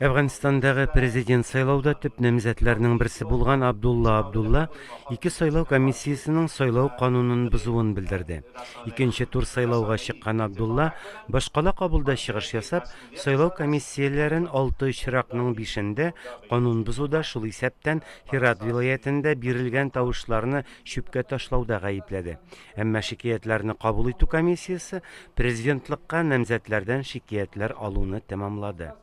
Әфганстандагы президент сайлауда төп намзәтләрнең берсе булган Абдулла Абдулла ике сайлау комиссиясенең сайлау канунын бозуын белдерде. Икенче тур сайлауга чыккан Абдулла башкала Кабулда чыгыш ясап, сайлау комиссияләрен алты очракның бишендә канун бозуда, шул исәптән Һират вилаятендә бирелгән тавышларны чүпкә ташлауда гаепләде. Әмма шикаятьләрне кабул итү комиссиясе президентлыкка намзәтләрдән шикаятьләр алуны тәмамлады.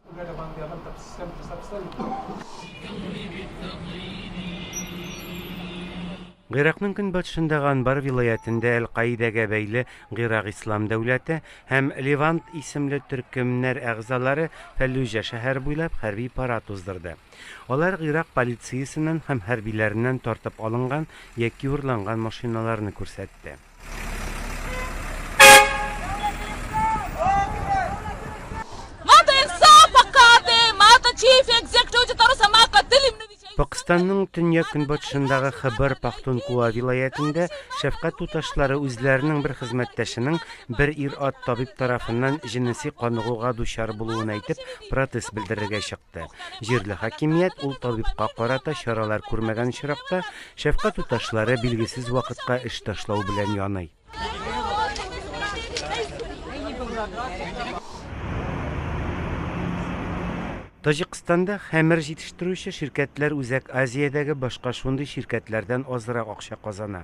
Гыйракның көнбатышындагы Анбар вилаятендә Әл-Каидәгә бәйле Гыйрак ислам дәүләте һәм Левант исемле төркемнәр әгъзалары Фәллүҗә шәһәре буйлап хәрби парад уздырды. Алар Гыйрак полициясеннән һәм хәрбиләреннән тартып алынган яки урланган машиналарны күрсәтте. Пакыстанның төньяк-көнбатышындагы Хәбер-Пахтункуа вилаятендә шәфкать туташлары үзләренең бер хезмәттәшенең бер ир-ат табиб тарафыннан җенеси каныгуга дучар булуын әйтеп, протест белдерергә чыкты. Җирле хакимият ул табибка карата чаралар күрмәгән очракта, шәфкать туташлары билгесез вакытка эш ташлау белән яный. Таҗикстанда хәмер җитештерүче ширкәтләр Үзәк Азиядәге башка шундый ширкәтләрдән азрак акча казана.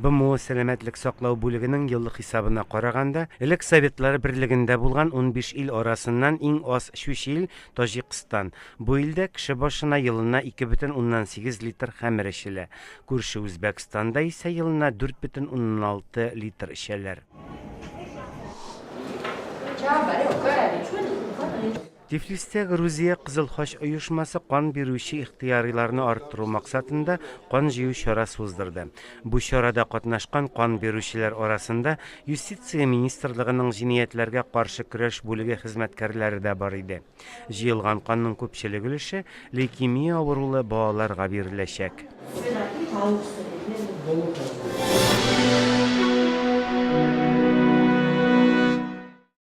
БМО сәламәтлек саклау бүлегенең еллык хисабына караганда, элек Советлар Берлегендә булган 15 ил арасыннан иң аз эчүче ил Таҗикстан. Бу илдә кеше башына елына 2,8 литр хәмер эчелә. Күрше Үзбәкстанда исә елына 4,6 литр эчәләр. Тифлистә Грузия Кызыл Хач оешмасы кан бирүче ихтыяриларны арттыру максатында кан җыю чарасы уздырды. Бу чарада катнашкан кан бирүчеләр арасында Юстиция министрлыгының җинаятьләргә каршы көрәш бүлеге хезмәткәрләре дә бар иде. Җыелган канның күпчелек өлеше лейкемия авырулы балаларга биреләчәк.